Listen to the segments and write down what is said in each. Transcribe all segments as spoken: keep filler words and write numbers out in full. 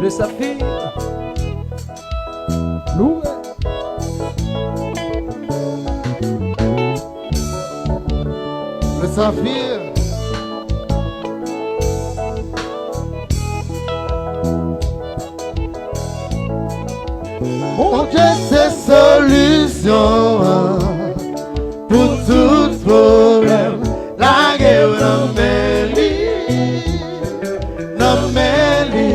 Le Saphir. Louwe. Le Saphir. Bondye se solisyon an pou tout pwoblèm. Lage w nan men li, nan men li.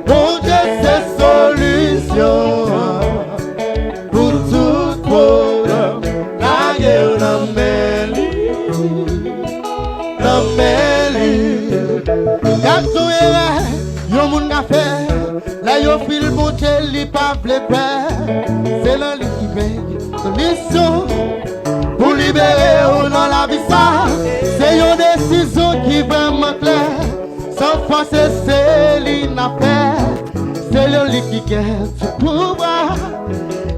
Bondye se solisyon an pou tout pwoblèm. Lage w nan men li, nan men li. Gad yon erè yon moun ka fè. Lè yo fil Bondye, li pa vle kwè. Se nan li ki gen solisyon pou libere w nan lavi sa. Se yon desizyon ki vrèman klè. San fòse, se li n ap fè. Se li ki gen tout pouvwa.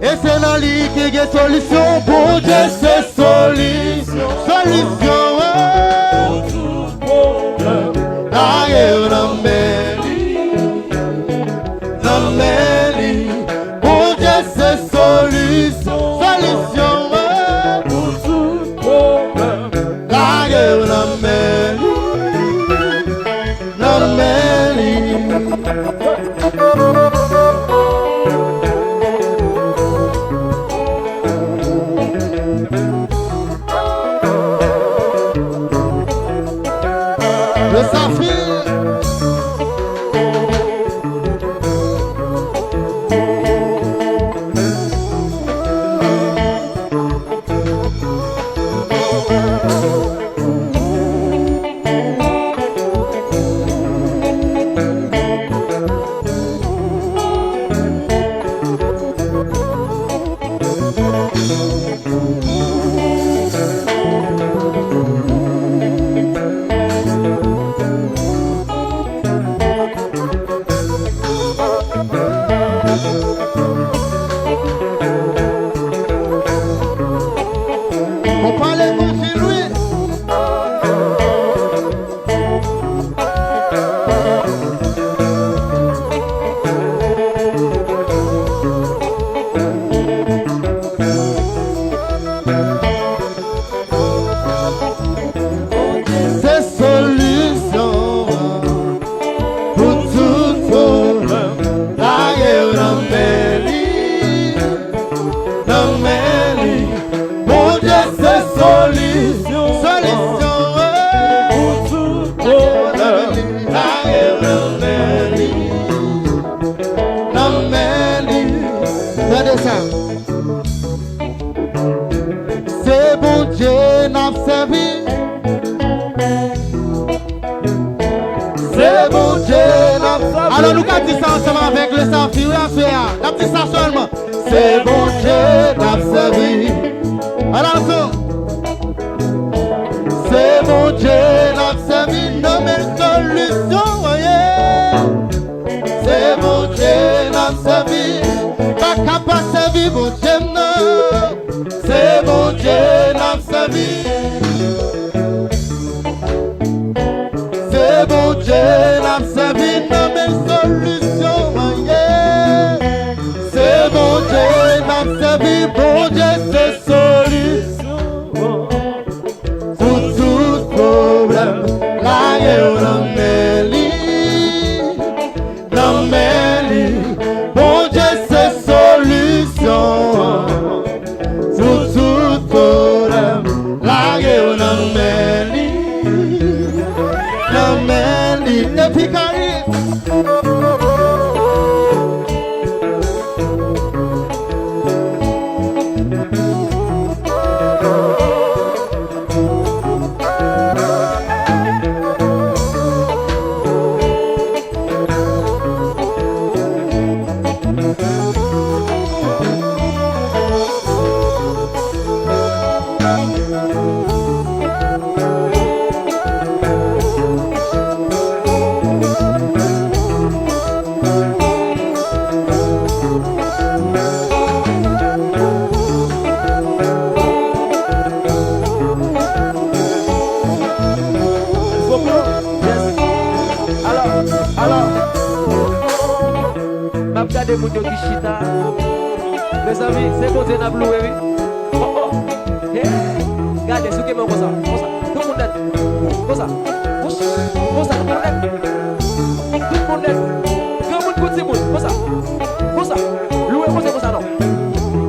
E se nan li ki gen solisyon. Bondye se solisyon. Solisyon, oh. Lage w nan men li, nan men li. Bondye se solisyon, solisyon, oh. Lage w nan men li, nan men li. Le Saphir. Konpa levanjil, wi. Se solisyon an pou tout pwoblèm. Lage w nan men li, nan men li. Bondye se solisyon, solisyon, eh, pou tout pwoblèm. Lage w nan men li, nan men li. Tande sa. Se Bondye n ap sèvi. Se Bondye n ap sèvi. Alò, nou ka di sa ansanm avèk Le Saphir, wi, aswè a. N ap di sa sèlman. Se Bondye n ap sèvi. Alò, ansanm. Se Bondye n ap sèvi, nan men l solisyon an ye. Se Bondye n ap sèvi. Pa ka pa sèvi Bondye m nan. Se Bondye n ap sèvi. Se Bondye n ap sèvi, nan men solisyon an ye. Se Bondye n ap sèvi, Bondye se solisyon pou tout pwoblèm. Lage w nan men li, nan men li. Bondye se solisyon an pou tout pwoblèm. Lage w nan men li, nan men li. Epi Kari. Ap gade moun yo ki chita. Mezanmi, se Bondye n ap louwe, wi. Oh, oh. Hey. Gade, sou kenbe konsa, konsa. Tout moun nèt. Konsa. Konsa, tout moun nèt. Tout moun nèt. Granmoun kou timoun. Konsa. Konsa. Louwe konsa, konsa non.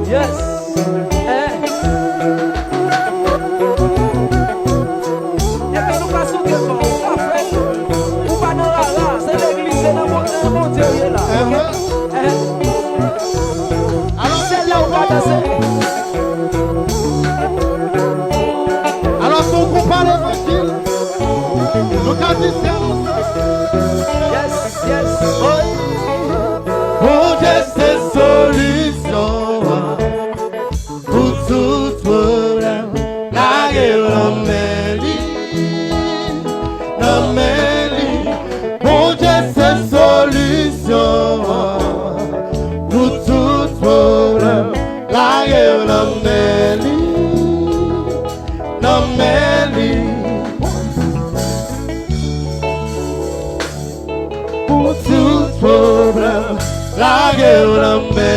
Yes. Eh. Epi nou ka souke kò, ou ka fè. Ou pa nan rara, se legliz, se nan Bon-, se nan Bondye ou ye la. Ok? Eh. Alò, se la ou ka danse. Alò, pou konpa levanjil, nou ka di se ansanm. Yes, yes. Oh. Bondye se solisyon an pou tout pwoblèm. Lage w nan men li, nan men li. Bondye se solisyon an pou tout pwoblèm. Lage w nan men li, nan men li. Pou tout pwoblèm, lage w nan men